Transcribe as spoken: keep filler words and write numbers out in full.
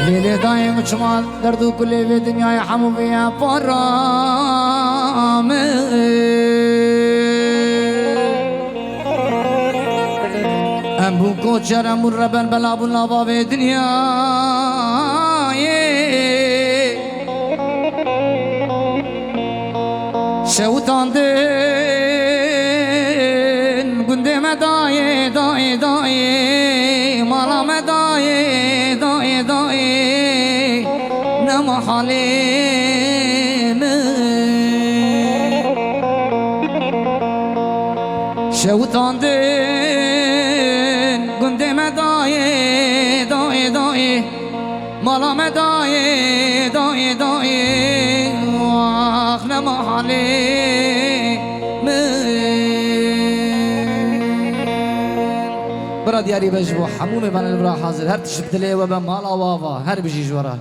Lê lê dayê min çima derd û kulê vê dinyayê hemû vê ye para min. Em bûn koçer, em bûn reben, bela bûn lava vê dinyayê. Şewitandin gundê me dayê, dayê, dayê, mala me dayê, dayê, dayê, nema halê min. Şewitandin gundê me dayê, dayê, dayê. Mala me dayê, dayê, dayê, wax nema halê min. Bira diyarî be ji bo hemû mêvanên li vira hazir. Her tişt bi dilê we be, mala we ava. Her bijî ji we re.